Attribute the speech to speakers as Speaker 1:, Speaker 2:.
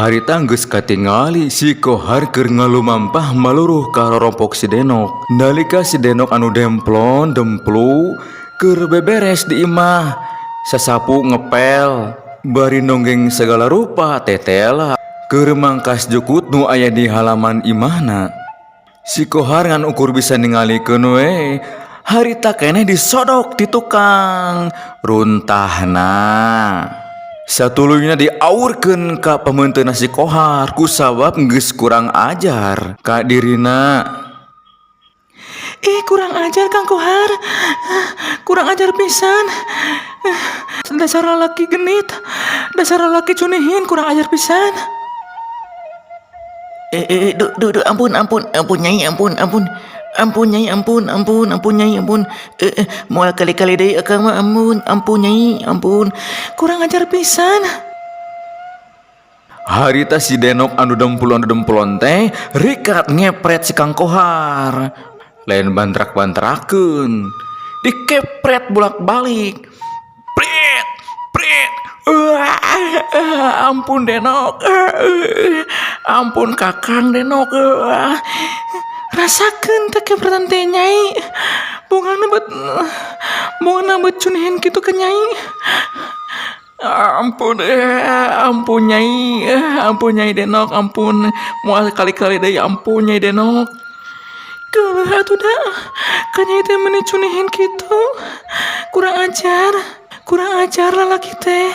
Speaker 1: Harita geus katingali si Kohar keur ngalumampah maluruh ka rorompok si Denok. Nalika si Denok anu demplon demplu keur beberes di imah, sasapu ngepel bari nonggeng segala rupa tetela keur mangkas jukut nu aya di halaman imahna. Si Kohar ngan ukur bisa ningalikeun we, harita keneh disodok ti tukang runtahna. Satuluyna diaurkeun ka pameunteuna si Kohar kusabab geus kurang ajar ka dirina.
Speaker 2: Ih, kurang ajar Kang Kohar. Kurang ajar pisan. Dasar lalaki genit. Dasar lalaki cunihin, kurang ajar pisan.
Speaker 3: Eh, eh, duh, duh, duh, ampun, ampun, ampun, Nyai, ampun, ampun. Ampun, Nyai, ampun, ampun, ampun, Nyai, ampun. Eh, eh, moal kali-kali deui akang mah, ampun, ampun, Nyai, ampun.
Speaker 2: Kurang ajar pisan.
Speaker 1: Harita si Denok anu dempul anu demplon teh rikat ngepret si Kang Kohar. Lain bantrak-bantrakeun. Dikepret bolak-balik. Pret, pret. Wah, ampun Denok. Ampun Kakang Denok. Wah.
Speaker 2: Rasakeun teh kepretan teh, Nyai. Bungahna bet cunihin kitu ka Nyai.
Speaker 1: Ampun, ampun Nyai, ampun Nyai Denok, ampun. Moal kali-kali deui, ampun Nyai Denok.
Speaker 2: Keuleuh atuh da. Ka Nyai teh meuni cunihin kitu. Kurang ajar. Kurang ajar lalaki teh.